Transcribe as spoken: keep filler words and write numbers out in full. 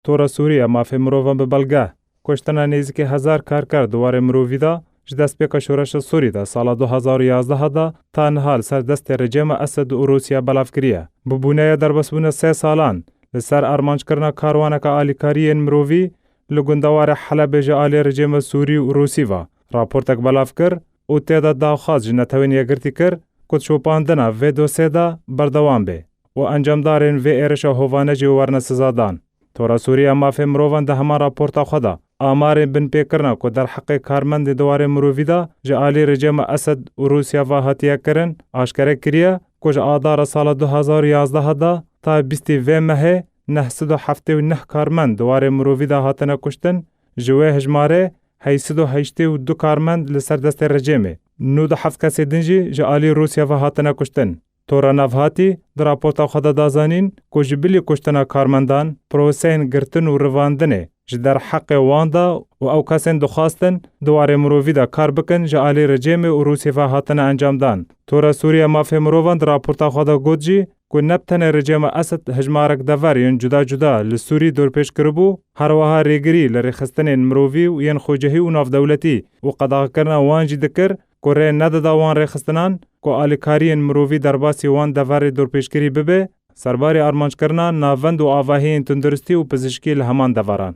Tora Sûrî ya Mafê Mirovan bi belge, kuştina nêzîkî hezar karker di warê mirovî de, ji destpêka şoreşa Sûrî de sala du hezar û yazdeh de ta niha li ser destê rejêma Esed û Rûsya belav kiriye. Bi bûneya derbasbûna sê salan li ser armanckirina karwaneke alîkariyên mirovî li gundewarê Helebê ji alî rejêma Sûrî û Rûsî ve, raportek belav kir û tê de daxwaz ji Netewên Yekgirtî kir ku şopandina vê dosyê de berdewam bê û encamdarên vê êrişa hovane jî werne sizadan. Tora Sûrî ya Mafê Mirovan di heman raporta xwe de amarên binpêkirina ku derheqê karmendê di warê mirovî de ji alî rejêma Esed û Rûsya ve hatiye kirin, aşkere kiriye ku ji Adara sala du hezar û yazdeh de ta bîstê vê mehê neh sed û heftê û neh karmend di warê mirovî de hatine kuştin, ji wê hejmarê heyt sed û heştê û du karmend li ser destê rejêmê, nod û heft kesê din jî ji alî Rûsya ve hatine kuştin. Tora Navhatî di raporta xwe de da zanîn ku ji bilî kuştina karmendan, proseyên girtin û rivandinê ji derheqê wan de û ew kesên dixwastin di warê mirovî de kar bikin ji alî rejêmê û Rûsya ve hatine encamdan. Tora Sûrî ya Mafê Mirovan di raporta xwe de got jî ku ne bi tenê rejêma Esed hejmarek dever yên cuda cuda li Sûrî dorpêç kiribû, her wiha rêgirî li rêxistinên mirovî û yên xwecihî û navdewletî û qedexekirina wan jî dikir ku rê nedida wan rêxistinan ku alîkariyên mirovî derbasî wan deverê dorpêçkirî bibe, serbarî armanckirina navend û avahiyên tunduristî û pizişkî li heman deveran.